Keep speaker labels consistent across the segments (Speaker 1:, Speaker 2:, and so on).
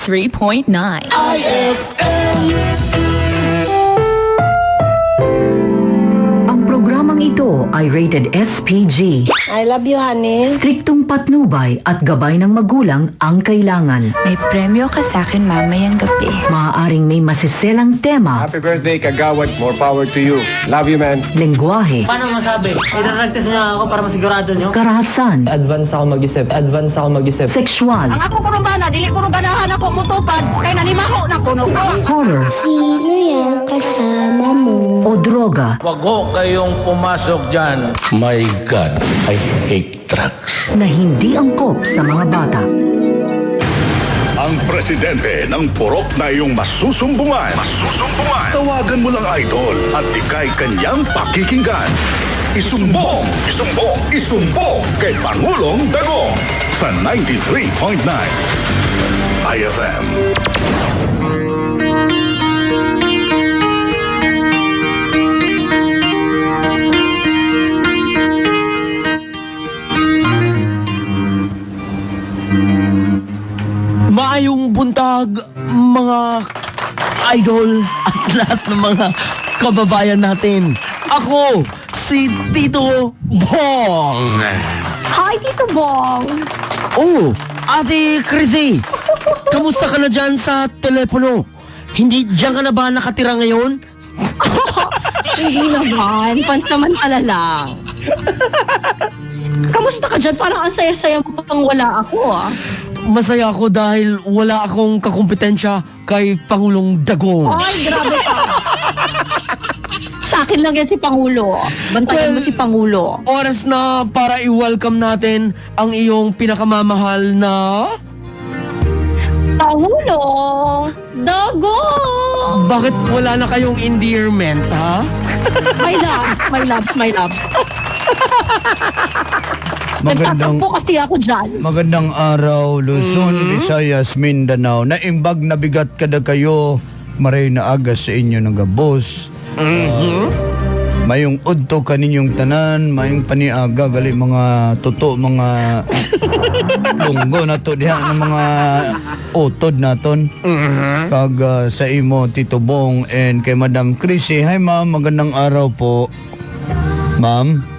Speaker 1: 3.9.
Speaker 2: Ang programang ito ay rated SPG.
Speaker 3: I love you, honey.
Speaker 2: Striktong patnubay at gabay ng magulang ang kailangan.
Speaker 4: May premyo ka sa akin mamayang gabi.
Speaker 2: Maaaring may masiselang tema,
Speaker 5: Happy birthday, Kagawad. More power to you. Love you, man.
Speaker 2: lengguwahe,
Speaker 6: Paano masabi? Idaragtas niya ako para masigurado niyo.
Speaker 2: karahasan,
Speaker 7: Advance ako mag-isip. Advance ako mag-isip.
Speaker 2: sexual,
Speaker 8: Ang ako kuno bana, dili kuno ganahan ako mutupad kay nanimaho na kuno ko.
Speaker 2: horror
Speaker 9: Sino yung kasama mo?
Speaker 2: o droga
Speaker 10: Wag ho kayong pumasok dyan. My God, I hate drugs.
Speaker 2: na hindi angkop sa mga bata.
Speaker 11: Ang presidente ng purok na iyong masusumbungan. Masusumbungan. Tawagan mo lang, idol, at ika'y kanyang pakikinggan. Isumbong, isumbong, isumbong kay Pangulong Dagong sa 93.9 IFM.
Speaker 12: Maayong buntag, mga idol at lahat ng mga kababayan natin. Ako, si Tito Bong.
Speaker 8: Hi, Tito Bong.
Speaker 12: Oh, Ate Chrissy, kamusta ka na dyan sa telepono? Hindi dyan ka na ba nakatira ngayon?
Speaker 8: Hindi naman, pansamantala lang. Kamusta ka dyan? Parang ang saya-saya mo pang wala ako ah.
Speaker 12: Masaya ako dahil wala akong kakumpetensya kay Pangulong Dagong.
Speaker 8: Ay, grabe ka. Sa akin lang yan si Pangulo. Bantayan mo si Pangulo.
Speaker 12: Oras na para i-welcome natin ang iyong pinakamamahal na...
Speaker 8: Pangulong Dagong!
Speaker 12: Bakit wala na kayong endearment, ha?
Speaker 8: My love, my loves, my love.
Speaker 13: Magandang
Speaker 8: Nagtatampo kasi ako dyan.
Speaker 13: magandang araw, Luzon, Visayas, Mindanao. Naimbag na bigat kada kayo. Maray na aga sa inyo ng gabos. Mayong udto kaninyong tanan, mayong paniaga gali mga totoo mga lunggo na to diha ng mga utod naton. Kag sa imo Tito Bong and kay Madam Chrissy. Hi ma'am, magandang araw po. Ma'am.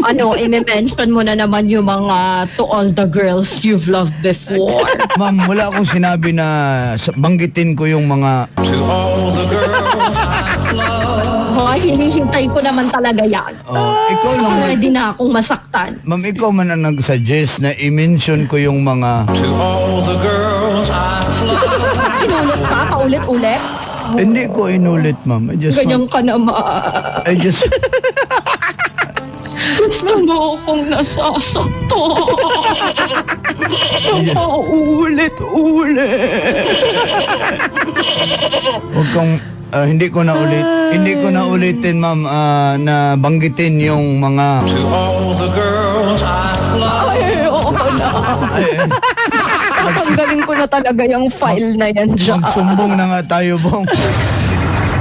Speaker 8: Ano, i-mention mo na naman yung mga to all the girls you've loved before.
Speaker 13: Ma'am, wala akong sinabi na banggitin ko yung mga
Speaker 8: Hoy, hinihintay ko naman talaga yan.
Speaker 13: Oh, ikaw lang man,
Speaker 8: Ready na akong masaktan.
Speaker 13: ma'am, ikaw man ang nag-suggest na i-mention ko yung mga
Speaker 8: Inulot ka, paulit-ulit.
Speaker 13: Hindi ko inulit, ma'am. I just
Speaker 8: Ganyan ka naman.
Speaker 13: I just
Speaker 8: Gusto mo akong nasasaktan. Paulit-ulit.
Speaker 13: Wag kang hindi ko na ulitin, ma'am, na banggitin yung mga
Speaker 8: Ay, ayoko na.
Speaker 13: Ay, ay,
Speaker 8: Tatanggalin ko na talaga yung file na yan dyan.
Speaker 13: magsumbong na nga tayo, Bong.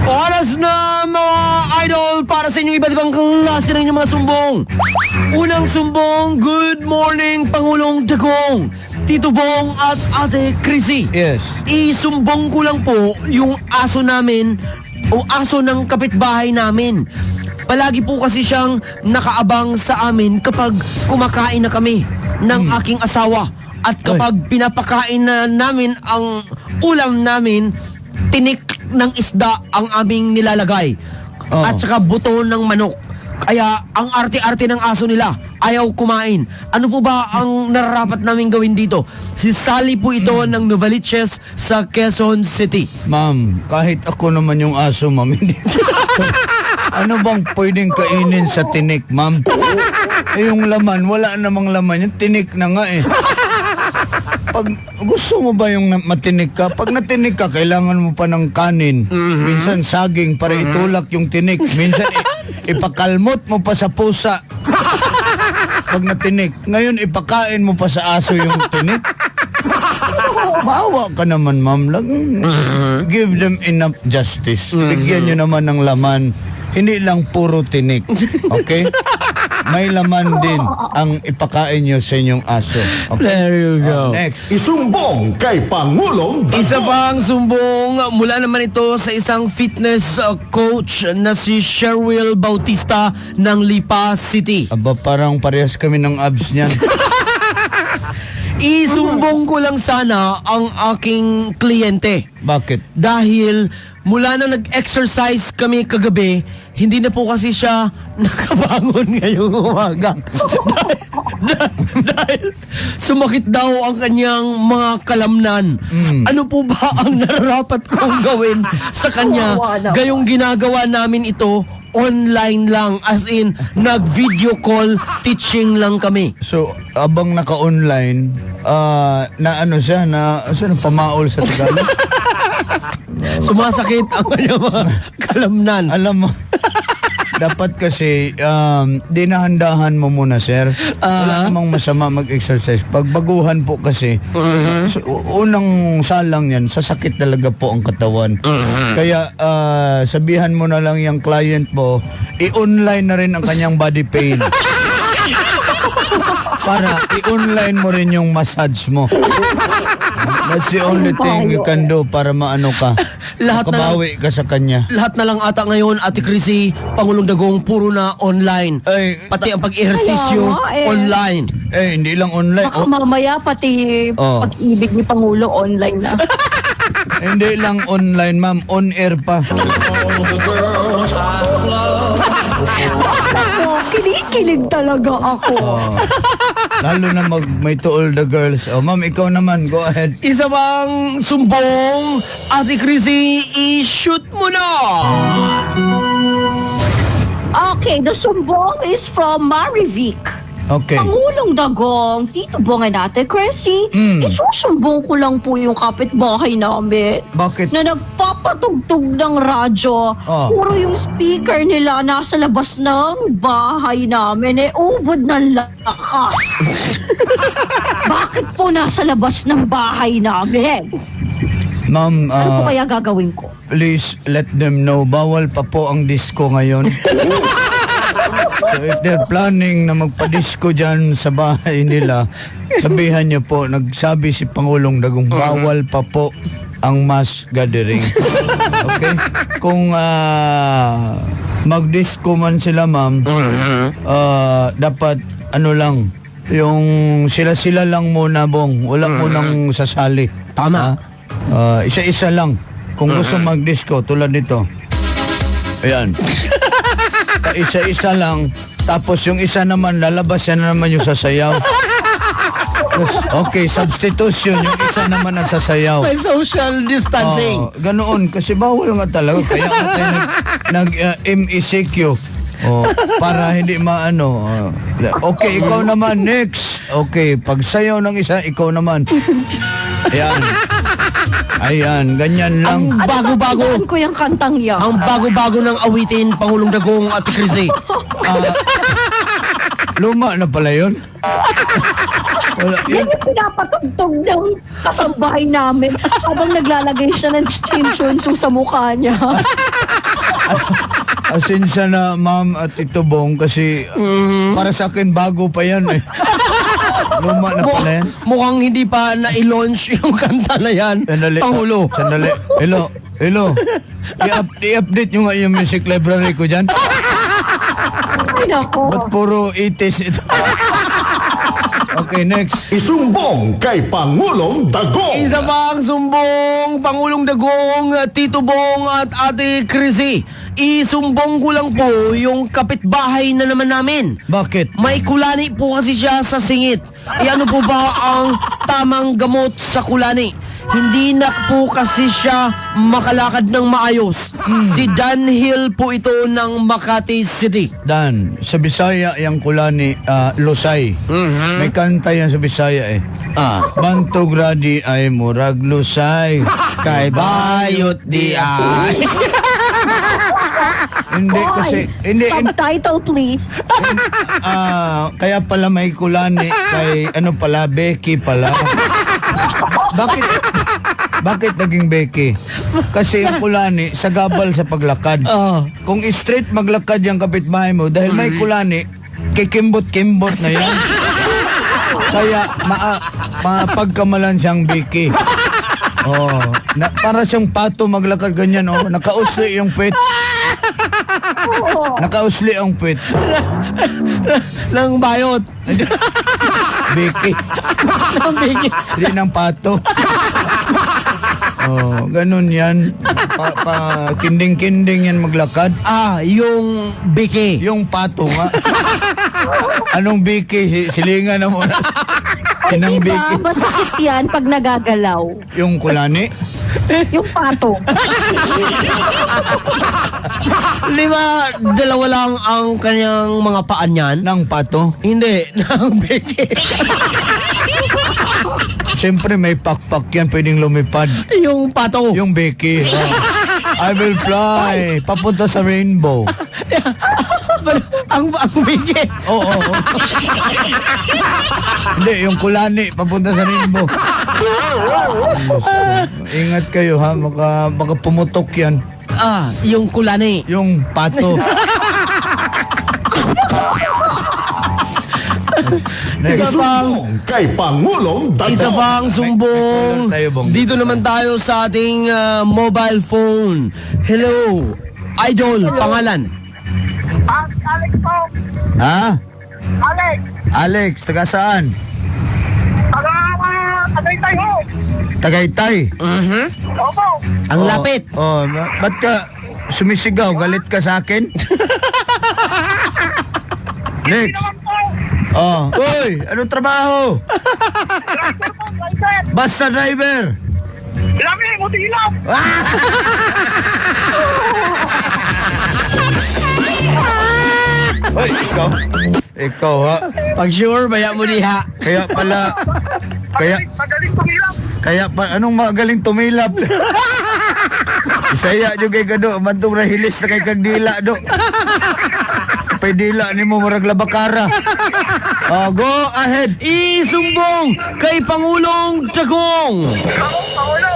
Speaker 12: Oras na, mga idol, para sa inyong iba't ibang klase ng inyong mga sumbong. Unang sumbong, good morning, Pangulong Dagong, Tito Bong at Ate Chrissy.
Speaker 13: Yes.
Speaker 12: Isumbong ko lang po yung aso namin o aso ng kapitbahay namin. Palagi po kasi siyang nakaabang sa amin kapag kumakain na kami ng aking asawa. At kapag pinapakain na namin ang ulam namin, tinik ng isda ang aming nilalagay.
Speaker 13: Oo.
Speaker 12: At saka buto ng manok. Kaya ang arte-arte ng aso nila, ayaw kumain. Ano po ba ang nararapat namin gawin dito? Si Sally po ito ng Novaliches sa Quezon City.
Speaker 13: Ma'am, kahit ako naman yung aso, ma'am, hindi. Ano bang pwedeng kainin sa tinik, ma'am? Eh, yung laman, wala namang laman. Yung tinik na nga eh. Pag gusto mo ba yung matinik ka? Pag natinik ka, kailangan mo pa ng kanin. Minsan saging para itulak yung tinik. Minsan ipakalmot mo pa sa pusa. Pag natinik. Ngayon, ipakain mo pa sa aso yung tinik. Maawa ka naman, ma'am. Give them enough justice. Bigyan nyo naman ng laman. Hindi lang puro tinik. Okay? May laman din ang ipakain nyo sa inyong aso. Okay?
Speaker 12: There you go.
Speaker 13: Oh, next.
Speaker 11: Isumbong kay Pangulong Dagong.
Speaker 12: Isa pang sumbong, mula naman ito sa isang fitness coach na si Sherwill Bautista ng Lipa City.
Speaker 13: Aba, parang parehas kami ng abs niyan.
Speaker 12: Isumbong ko lang sana ang aking kliyente.
Speaker 13: Bakit?
Speaker 12: Dahil mula na nag-exercise kami kagabi, hindi na po kasi siya nakabangon ngayong umaga. Dahil sumakit daw ang kanyang mga kalamnan. Ano po ba ang nararapat kong gawin sa kanya?
Speaker 8: Kawawa naman.
Speaker 12: Gayong ginagawa namin ito online lang. As in, nag-video call teaching lang kami.
Speaker 13: So, abang naka-online, na ano siya, na, saan pamaol sa Tagalog?
Speaker 12: Sumasakit ang kanyang mga kalamnan.
Speaker 13: Alam mo, dapat kasi, dinahandahan mo muna, sir. Wala namang masama mag-exercise. Pag baguhan po kasi, so, unang salang yan, sasakit talaga po ang katawan. Kaya, sabihan mo na lang yung client mo, i-online na rin ang kanyang body pain. Para i-online mo rin yung massage mo. That's the only thing you can do para maano ka.
Speaker 12: Lahat na lang.
Speaker 13: Makabawi ka sa kanya.
Speaker 12: Lahat na lang ata ngayon, Ate Chrissy, Pangulong Dagong, puro na online.
Speaker 13: Ay,
Speaker 12: Pati ang pag-ehersisyo,
Speaker 8: Kaya nga eh.
Speaker 12: online.
Speaker 13: Eh, hindi lang online.
Speaker 8: Baka
Speaker 13: Oh,
Speaker 8: mamaya pati
Speaker 13: Oh.
Speaker 8: pag-ibig ni Pangulo online na.
Speaker 13: hindi lang online, ma'am. On air pa.
Speaker 8: Ako, kinikilig talaga ako.
Speaker 13: Oh. Lalo na mag may to all the girls. Oh, ma'am, ikaw naman. Go ahead.
Speaker 12: Isa pang sumbong, Ate Chrissy, i-shoot mo na!
Speaker 8: Okay, the sumbong is from Marivic.
Speaker 13: Okay.
Speaker 8: Pangulong Dagong, Tito Bong and Ate Chrissy, isusumbong ko lang po yung kapitbahay namin.
Speaker 13: Bakit?
Speaker 8: Na nagpapatugtog ng radyo.
Speaker 13: Oh.
Speaker 8: Puro yung speaker nila nasa labas ng bahay namin. Eh, ubod ng lakas. Bakit po nasa labas ng bahay namin?
Speaker 13: Ma'am,
Speaker 8: Ano po kaya gagawin ko?
Speaker 13: please let them know. Bawal pa po ang disco ngayon. So if they're planning na magpa-disco dyan sa bahay nila, sabihan niyo po, nagsabi si Pangulong Dagong, bawal pa po ang mass gathering. Okay? Kung mag-disco man sila, ma'am, dapat ano lang, yung sila-sila lang muna, Bong. Wala munang sasali.
Speaker 12: Tama.
Speaker 13: Isa-isa lang. Kung gusto mag-disco, tulad nito. Ayan. Isa-isa lang. Tapos yung isa naman, lalabas yan na naman yung sasayaw. Tapos, okay, substitution. Yung isa naman ang sasayaw.
Speaker 12: May social distancing.
Speaker 13: Oo, ganoon. Kasi bawal nga talaga. Kaya nga tayo nag MECQ. Oh, para hindi maano. Okay, ikaw naman. Next. Okay, pag sayaw ng isa, ikaw naman. Ayan. Ayan, ganyan lang.
Speaker 12: Ang bago-bago.
Speaker 8: Ano ko yung kantang yan?
Speaker 12: Ang bago-bago ng awitin, Pangulong Dagong, Ate Chrissy.
Speaker 13: Luma na pala yun. Wala,
Speaker 8: Yan
Speaker 13: yun.
Speaker 8: yung pinapatugtog ng kasambahay namin habang naglalagay siya ng chinchunsu sa mukha niya.
Speaker 13: Asensya na, ma'am at Tito Bong, kasi para sa akin, bago pa yan eh. Luma na pala yan.
Speaker 12: Mukhang hindi pa na-launch yung kanta na yan,
Speaker 13: Sandali.
Speaker 12: Pangulo.
Speaker 13: Sandali. Hello. Hello. I-update nyo nga yung music library ko dyan.
Speaker 8: Ay, nako.
Speaker 13: Ba't puro 80s ito? Okay, next.
Speaker 11: Isumbong kay Pangulong Dagong.
Speaker 12: Isa pang sumbong, Pangulong Dagong, Tito Bong at Ate Chrissy. Isumbong ko lang po yung kapitbahay na naman namin.
Speaker 13: Bakit?
Speaker 12: May kulani po kasi siya sa singit. E ano po ba ang tamang gamot sa kulani? Hindi na po kasi siya makalakad ng maayos. Si Dan Hill po ito ng Makati City.
Speaker 13: Dan, sa Bisaya yung kulani, Lusay. May kanta yan sa Bisaya eh. Bantog radi ay murag Lusay.
Speaker 12: Kay bayot di ay.
Speaker 13: Hindi kasi, hindi, hindi
Speaker 8: Subtitle, please.
Speaker 13: Kaya pala may kulani kay ano pala, Becky pala. Bakit bakit naging Becky? Kasi yung kulani sagabal sa paglakad.
Speaker 12: Oo.
Speaker 13: Kung straight maglakad yung kapitbahay mo dahil may kulani, Kikimbot-kimbot na yan. Kaya mapagkamalan siyang Vicky. Oh, na, para siyang pato maglakad ganyan, oh. Nakausli yung puwet. Nakausli ang puwet.
Speaker 12: Ng bayot.
Speaker 13: Vicky.
Speaker 12: Ng Vicky.
Speaker 13: Hindi ng pato. Oh, ganun yan. Pa kinding-kinding yan maglakad.
Speaker 12: Ah, yung Vicky.
Speaker 13: Yung pato nga. Anong Vicky? Silingan na muna. Sinang
Speaker 8: Diba,
Speaker 13: Vicky.
Speaker 8: masakit yan pag nagagalaw.
Speaker 13: Yung kulani?
Speaker 8: Yung pato.
Speaker 12: Lima, dalawa lang ang kanyang mga paan niyan.
Speaker 13: Ng pato?
Speaker 12: Hindi, ng Vicky.
Speaker 13: Siyempre may pakpak yan, pwedeng lumipad.
Speaker 12: Yung pato.
Speaker 13: Yung Vicky. Oh. I will fly. Papunta sa rainbow.
Speaker 12: Ang Vicky.
Speaker 13: Oo, oo, oo. Hindi, yung kulani, papunta sa rainbow. Ingat kayo ha, baka pumutok yan.
Speaker 12: Ah, yung kulani.
Speaker 13: Yung pato. Next.
Speaker 12: Isa pang,
Speaker 11: Kay Pangulong Dagong.
Speaker 12: isa pang sumbong.
Speaker 13: May tayo, Bong.
Speaker 12: Dito naman tayo sa ating mobile phone. Hello, Idol, pangalan.
Speaker 1: Alex po.
Speaker 13: Ha?
Speaker 1: Alex.
Speaker 13: Alex, taga saan?
Speaker 1: Taga Tagaytay ho.
Speaker 13: Tagaytay.
Speaker 12: Mhm.
Speaker 1: Opo.
Speaker 12: Ang lapit.
Speaker 13: Oh, ba't ka sumisigaw? Galit ka sa akin? Next. Oh, uy, anong trabaho?
Speaker 1: Driver po, driver.
Speaker 13: Basta driver.
Speaker 1: Lami, mutilap.
Speaker 13: Hoy, ikaw. Ikaw ha.
Speaker 12: Pag sure, baya mo diha.
Speaker 13: Kaya pala kaya
Speaker 1: Magaling tumilap.
Speaker 13: kaya pa anong magaling tumilap? Isaya jud kay kado, mantong ra hilis na kay kag dila do. Pwedila nimo murag labakara. Oh, go ahead.
Speaker 12: Isumbong kay Pangulong Dagong.
Speaker 1: Ako, Paolo.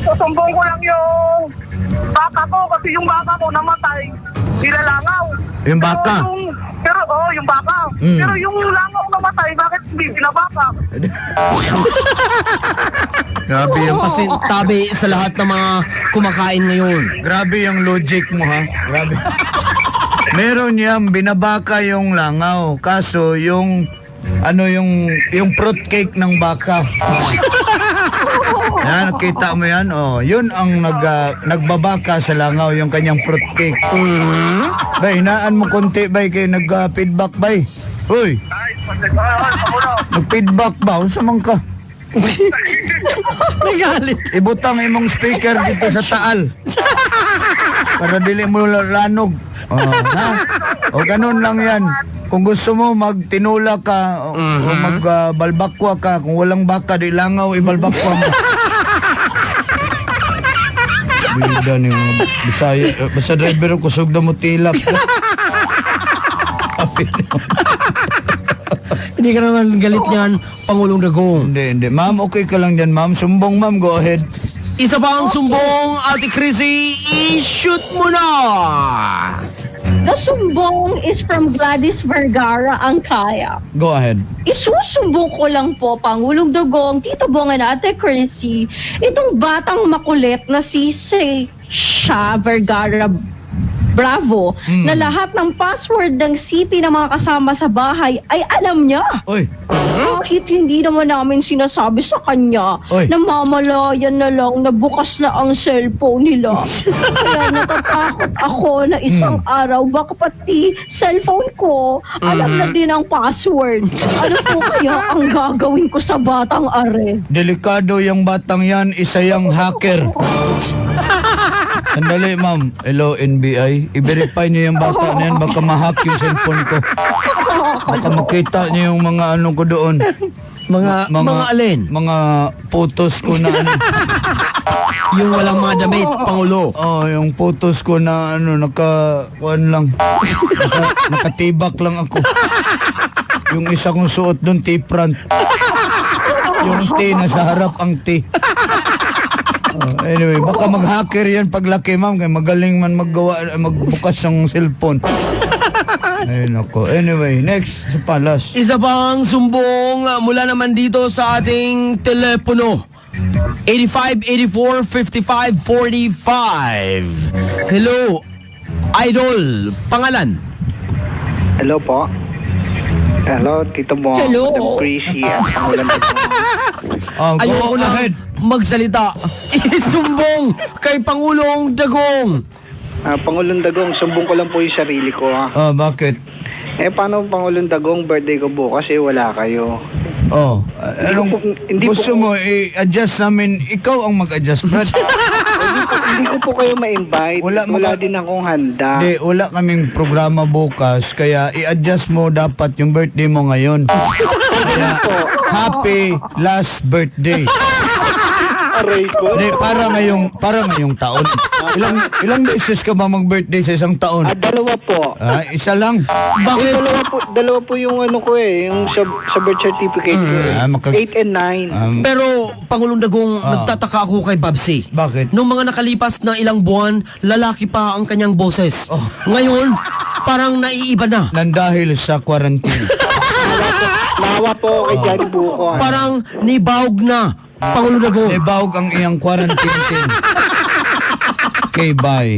Speaker 1: Susumbong ko lang yung baka ko kasi yung baka ko namatay. Nilalangaw.
Speaker 13: Yung baka?
Speaker 1: Pero, oh, yung baka. Pero yung langaw namatay, bakit hindi binabaka?
Speaker 13: Grabe yung
Speaker 12: Pasintabi sa lahat ng mga kumakain ngayon.
Speaker 13: Grabe yung logic mo ha. Grabe. Meron yang binabaka yung langaw. Kaso yung ano yung fruit cake ng baka. Yan, kita mo yan. Oh, yun ang nagbabaka sa langaw, yung kanyang fruit cake. Bay, hinaan mo konti bay kay nag-feedback bay. Uy,
Speaker 1: Ay, Paolo.
Speaker 13: nag-feedback ba? Unsa man ka?
Speaker 12: Nagalit.
Speaker 13: Ibutang imong speaker dito sa taal. Para dili mo lanog. Oh, ha? O ganun lang yan. Kung gusto mo magtinula ka o magbalbakwa ka, kung walang baka di langaw ibalbakwa mo. Bida ni mga Bisaya. Basta driver kusog na mo tilap.
Speaker 12: Hindi ka naman galit niyan, Pangulong Dagong.
Speaker 13: Hindi, hindi. Ma'am, okay ka lang dyan, ma'am. Sumbong, ma'am. Go ahead.
Speaker 12: Isa pa ang sumbong, Ate Chrissy, i-shoot mo na!
Speaker 8: The sumbong is from Gladys Vergara, ang kaya.
Speaker 13: Go ahead.
Speaker 8: Isusumbong ko lang po, Pangulong Dugong, Tito Bong and Ate Chrissy, itong batang makulit na si Sha Vergara Bravo, na lahat ng password ng city ng mga kasama sa bahay ay alam niya.
Speaker 13: Oy.
Speaker 8: Kahit hindi naman namin sinasabi sa kanya
Speaker 13: Oy.
Speaker 8: na mamalayan na lang na bukas na ang cellphone nila. Kaya natatakot ako na isang araw baka pati cellphone ko alam na din ang password. Ano po kaya ang gagawin ko sa batang are?
Speaker 13: Delikado yung batang yan, isa yung hacker. Sandali, ma'am. Hello, NBI. I-verify niyo yung bata na yan. Baka ma-hack yung cellphone ko. Baka makita niyo yung mga ano ko doon.
Speaker 12: Mga alin?
Speaker 13: Mga photos ko na ano.
Speaker 12: Yung walang mga damit, Pangulo.
Speaker 13: Oh, yung photos ko na ano, kuwan lang. Nakatibak lang ako. Yung isa kong suot doon, T-front. Yung T, nasa harap ang T. Oh, anyway, baka mag-hacker yan paglaki, ma'am. Kaya magaling man magbukas ng cellphone. Ay, nako. Anyway, next sa palas.
Speaker 12: Isa pang sumbong mula naman dito sa ating telepono. 85 84 55 45. Hello, Idol. Pangalan?
Speaker 3: Hello po. Hello, Tito Bong.
Speaker 8: Hello.
Speaker 3: Madam Chrissy at Pangulong Dagong.
Speaker 13: Oh, go
Speaker 12: Ayoko na
Speaker 13: ahead.
Speaker 12: magsalita. Isumbong kay Pangulong Dagong.
Speaker 3: Ah, Pangulong Dagong, sumbong ko lang po yung sarili ko. Ah.
Speaker 13: Oh, bakit?
Speaker 3: Eh, paano Pangulong Dagong, birthday ko bukas eh, wala kayo.
Speaker 13: Oh, anong
Speaker 3: hindi po-
Speaker 13: gusto mo i-adjust namin? Ikaw ang mag-adjust, Brad.
Speaker 3: Hindi ko po kayo ma-invite.
Speaker 13: Wala
Speaker 3: Wala, din akong handa.
Speaker 13: Hindi, wala kaming programa bukas, kaya i-adjust mo dapat yung birthday mo ngayon. Kaya, happy last birthday.
Speaker 3: Aray ko.
Speaker 13: Hindi, para ngayong taon. Ilang ilang beses ka ba mag-birthday sa isang taon?
Speaker 3: Ah, dalawa po.
Speaker 13: Ah, isa lang.
Speaker 12: Bakit?
Speaker 3: Eh, dalawa po yung ano ko eh, yung sa birth certificate ko. eh. 8 and 9.
Speaker 12: Pero, Pangulong Dagong, nagtataka ako kay Babsy.
Speaker 13: Bakit?
Speaker 12: Nung mga nakalipas na ilang buwan, lalaki pa ang kanyang boses. Ngayon, parang naiiba na.
Speaker 13: Nang dahil sa quarantine.
Speaker 3: Nawa po kay Johnny Buko.
Speaker 12: Parang nibawg na, Pangulong Dagong.
Speaker 13: Nibawg ang iyang quarantine team. Okay, bye.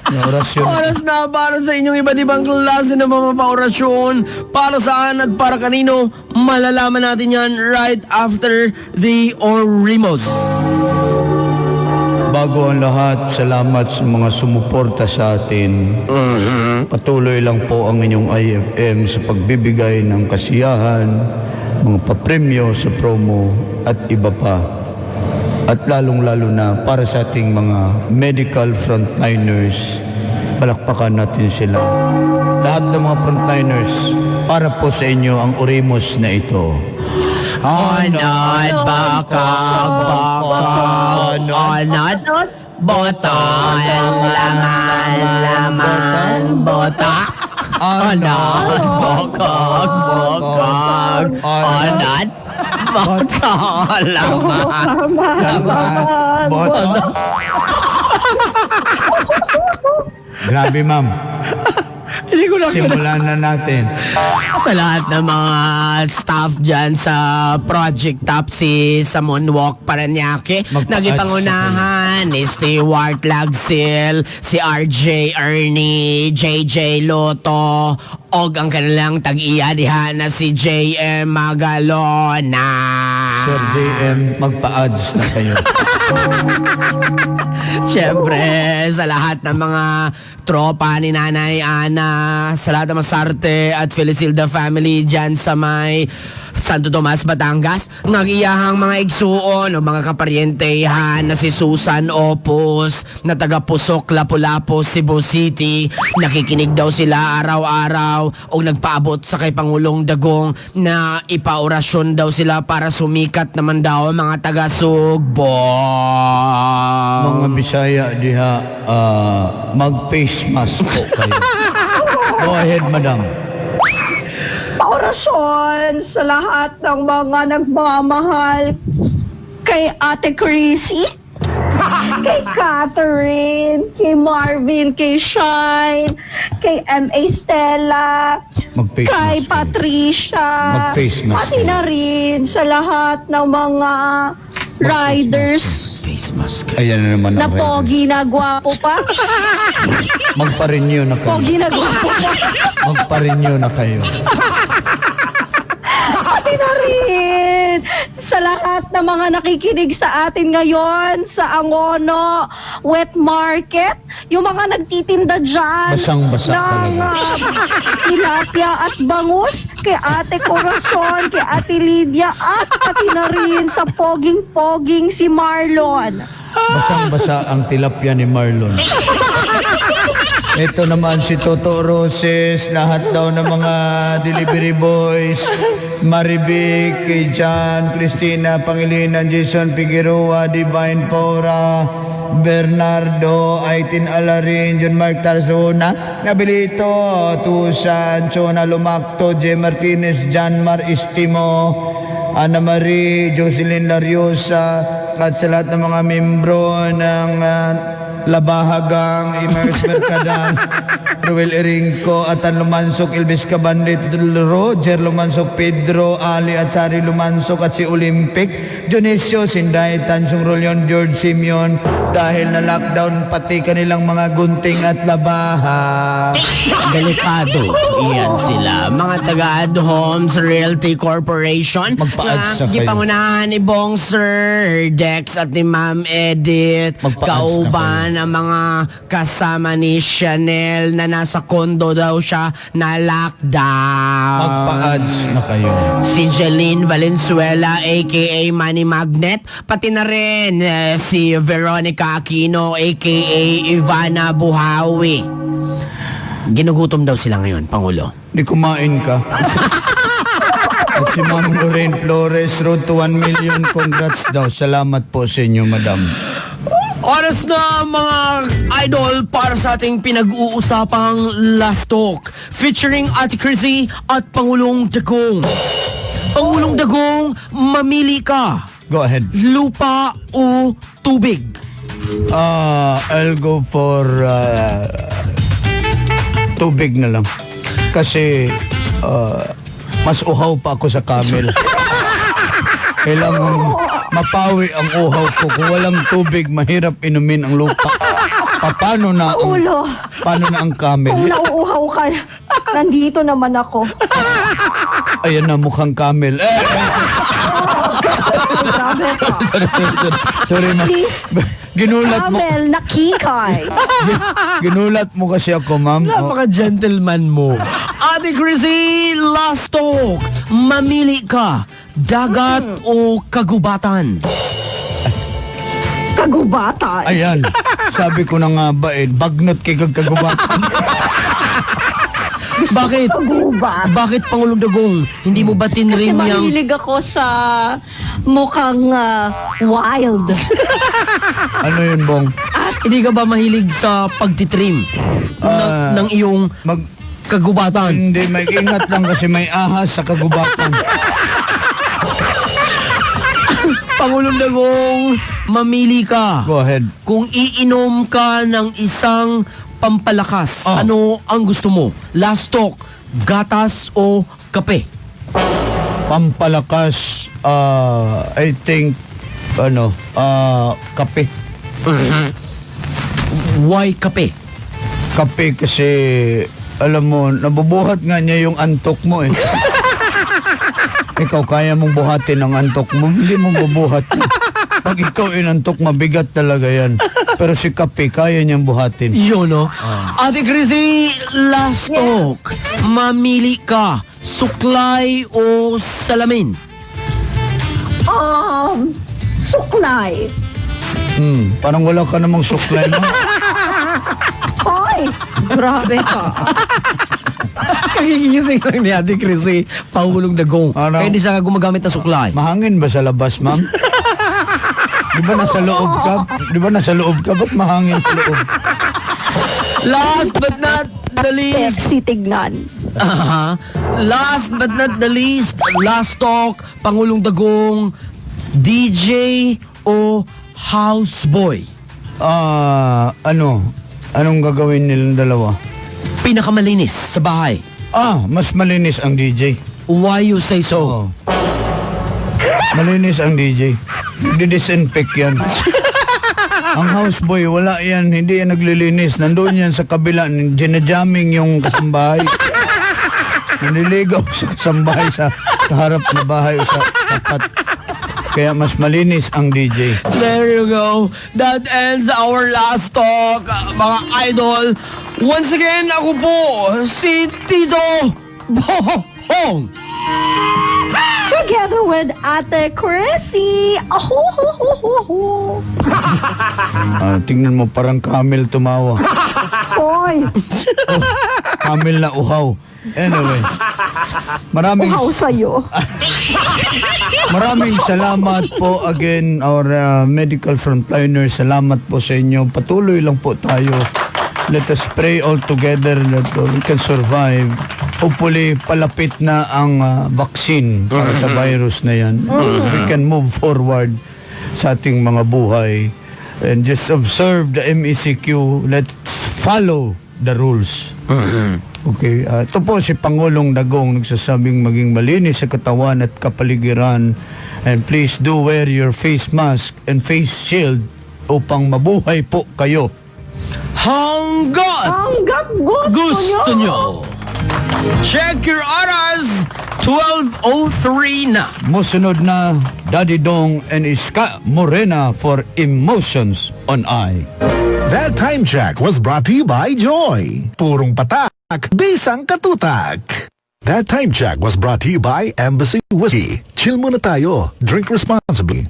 Speaker 13: Yung orasyon.
Speaker 12: Oras na para sa inyong iba't ibang klase ng mga paorasyon. Para saan at para kanino, malalaman natin yan right after the Orimos.
Speaker 13: Bago ang lahat, salamat sa mga sumuporta sa atin. Patuloy lang po ang inyong IFM sa pagbibigay ng kasiyahan, mga papremyo sa promo at iba pa. At lalong-lalo na para sa ating mga medical frontliners, palakpakan natin sila. Lahat ng mga frontliners, para po sa inyo ang Oremus na ito.
Speaker 12: Anad, bakag, bakag, anad, botol, laman, laman, bota. Anad, bakag, bakag, anad, botol, laman,
Speaker 13: laman, bota. Grabe, ma'am.
Speaker 12: Hindi ko na
Speaker 13: Simulan na natin.
Speaker 12: Sa lahat ng mga staff dyan sa Project Topsy sa Moonwalk Paranaque,
Speaker 13: Magpa-ads
Speaker 12: nagipangunahan ni Stewart Lagsil, si RJ Ernie, JJ Loto, og ang kanilang tag-iya diha na si JM Magalona.
Speaker 13: Sir JM, magpa-ads na kayo.
Speaker 12: Siyempre, sa lahat ng mga tropa ni Nanay Ana, sa lahat ng Masarte at Felicilda family dyan sa may Santo Tomas, Batangas, nag-iyahang mga igsuon o mga kaparyentehan na si Susan Opus, na taga Pusok, Lapu-Lapu, Cebu City. Nakikinig daw sila araw-araw o nagpaabot sa kay Pangulong Dagong na ipaorasyon daw sila para sumikat naman daw ang mga taga Sugbo.
Speaker 13: Mga Bisaya diha, mag-face mask po kayo. Go ahead, madam.
Speaker 8: Paorasyon sa lahat ng mga nagmamahal kay Ate Chrissy, kay Catherine, kay Marvin, kay Shine, kay M.A. Stella,
Speaker 13: Mag-face
Speaker 8: kay
Speaker 13: mask kayo.
Speaker 8: Patricia,
Speaker 13: Mag-face mask
Speaker 8: pati
Speaker 13: kayo.
Speaker 8: na rin sa lahat ng mga riders
Speaker 12: Face mask.
Speaker 13: Ayan na naman
Speaker 8: na
Speaker 13: ang rider.
Speaker 8: pogi na gwapo pa.
Speaker 13: Magpa-renew na kayo.
Speaker 8: Pogi na gwapo pa.
Speaker 13: Magpa-renew na kayo.
Speaker 8: Pati na rin sa lahat ng mga nakikinig sa atin ngayon sa Angono Wet Market, yung mga nagtitinda dyan
Speaker 13: Basang-basa
Speaker 8: ng
Speaker 13: talaga.
Speaker 8: Tilapia at bangus, kay Ate Corazon, kay Ate Lydia, at pati na rin sa poging-poging si Marlon.
Speaker 13: Basang-basa ang tilapia ni Marlon. Ito naman si Toto Roses, lahat daw ng mga delivery boys, Marivic, kay John, Christina Pangilinan, Jason Figueroa, Divine Pora, Bernardo, Aitin Alarin, John Mark Tarzona, Nabilito, Tusan, Chona Lumacto, J. Martinez, John Mar Estimo, Ana Marie, Jocelyn Lariosa, at sa lahat ng mga membro ng Labahagang, Imers Mercadal, Ruel Erinco, Atan Lumansok, Elvis Cabandit, Roger Lumansok, Pedro, Ali at Sari Lumansok at si Olympic, Dionisio, Sinday, Tansong Rolion, George Simeon, dahil na lockdown pati kanilang mga gunting at labaha.
Speaker 12: Delikado. Iyan sila. Mga taga-Ad Homes Realty Corporation.
Speaker 13: Magpa-ads
Speaker 12: Na
Speaker 13: sa kayo.
Speaker 12: Gipangunahan ni Bong Sir Dex at ni Ma'am Edith.
Speaker 13: Magpa-ads na
Speaker 12: Kauban ang mga kasama ni Chanel na nasa condo daw siya na lockdown.
Speaker 13: Magpa-ads na kayo.
Speaker 12: Si Jeline Valenzuela aka Money Magnet, pati na rin si Veronica Aquino aka Ivana Buhawi. Ginugutom daw sila ngayon, Pangulo.
Speaker 13: Di kumain ka. At si Ma'am Lorraine Flores, road to 1 million. Congrats daw. Salamat po sa inyo, madam.
Speaker 12: Oras na, mga idol, para sa ating pinag-uusapang Last Talk featuring Ate Chrissy at Pangulong Dagong. Pangulong Dagong, mamili ka.
Speaker 13: Go ahead.
Speaker 12: Lupa o tubig?
Speaker 13: I'll go for tubig na lang. Kasi mas uhaw pa ako sa camel. Kailangan mapawi ang uhaw ko. Kung walang tubig, mahirap inumin ang lupa. Paano na ang,
Speaker 8: Ulo,
Speaker 13: paano na ang camel?
Speaker 8: kung nauuhaw ka, nandito naman ako.
Speaker 13: Ayan na, mukhang camel. Eh,
Speaker 8: Grabe ka.
Speaker 13: Sorry, sorry, sorry. Sorry, ma'am.
Speaker 8: Please.
Speaker 13: Ginulat mo.
Speaker 8: Camel na kikay.
Speaker 13: Ginulat mo kasi ako, ma'am. Oh,
Speaker 12: Napaka-gentleman mo. Ate Chrissy, last talk. Mamili ka. Dagat o kagubatan?
Speaker 8: Kagubatan.
Speaker 13: Ayan. Sabi ko na nga ba eh, bagnot kay kagkagubatan.
Speaker 12: Bakit?
Speaker 8: Sa gubat.
Speaker 12: Bakit, Pangulong Dagong? Hindi mo ba
Speaker 8: Kasi
Speaker 12: tinrim yung
Speaker 8: mahilig ako sa mukhang wild.
Speaker 13: Ano yun, Bong?
Speaker 12: Hindi ka ba mahilig sa pagtitrim ng iyong kagubatan?
Speaker 13: Hindi, may ingat lang kasi may ahas sa kagubatan.
Speaker 12: Pangulong Dagong, mamili ka.
Speaker 13: Go ahead.
Speaker 12: Kung iinom ka ng isang pampalakas,
Speaker 13: Oh.
Speaker 12: ano ang gusto mo? Last talk, gatas o kape?
Speaker 13: Pampalakas, I think, ano, kape.
Speaker 12: Why kape?
Speaker 13: Kape kasi, alam mo, nabubuhat nga niya yung antok mo eh. Ikaw, kaya mong buhatin ang antok mo, hindi mo bubuhat yun. Pag ikaw inantok, mabigat talaga yan. Pero si kape, kaya niyang buhatin.
Speaker 12: Yun, no? Ate Chrissy, last talk. Mamili ka, suklay o salamin?
Speaker 8: Suklay.
Speaker 13: Parang wala ka namang suklay mo.
Speaker 8: Hoy! Grabe ka.
Speaker 12: Kagigising lang ni Ate Chrissy, Pangulong Dagong.
Speaker 13: Ano?
Speaker 12: Kaya hindi siya gumagamit ng suklay.
Speaker 13: Mahangin ba sa labas, ma'am? Di ba nasa loob ka? Di ba nasa loob ka? Ba't mahangin sa loob?
Speaker 12: Last but not the least.
Speaker 8: Sexy tignan.
Speaker 12: Aha. Last but not the least, last talk, Pangulong Dagong, DJ o houseboy?
Speaker 13: Ah, ano? Anong gagawin nilang dalawa?
Speaker 12: Pinakamalinis sa bahay.
Speaker 13: Ah, mas malinis ang DJ.
Speaker 12: Why you say so?
Speaker 13: Oh. Malinis ang DJ. Di-disinfect yan. Ang houseboy, wala yan. Hindi yan naglilinis. Nandun yan sa kabila. Ginajamming yung kasambahay. Naniligaw sa kasambahay sa harap na bahay o sa tapat. Kaya mas malinis ang DJ.
Speaker 12: There you go. That ends our last talk, mga idol. Once again, ako po si Tito Bohong.
Speaker 8: Together with Ate Chrissy. Oh,
Speaker 13: Ah, tingnan mo, parang camel tumawa.
Speaker 8: Hoy!
Speaker 13: Camel na uhaw. Anyway, maraming
Speaker 8: Uhaw sa'yo.
Speaker 13: Maraming salamat po again, our medical frontliners. Salamat po sa inyo. Patuloy lang po tayo. Let us pray all together that we can survive. Hopefully, palapit na ang vaccine para sa virus na yan. We can move forward sa ating mga buhay. And just observe the MECQ. Let's follow the rules. Okay, ito po si Pangulong Dagong, nagsasabing maging malinis sa katawan at kapaligiran and please do wear your face mask and face shield upang mabuhay po kayo.
Speaker 12: Hanggat
Speaker 8: Hanggat gusto,
Speaker 12: gusto
Speaker 8: nyo.
Speaker 12: Nyo. Check your oras! 12:03 na.
Speaker 13: Musunod na Daddy Dong and Iska Morena for Emotions on I.
Speaker 11: That time check was brought to you by Joy. Purong patak, bisang katutak. That time check was brought to you by Embassy Whiskey. Chill muna tayo. Drink responsibly.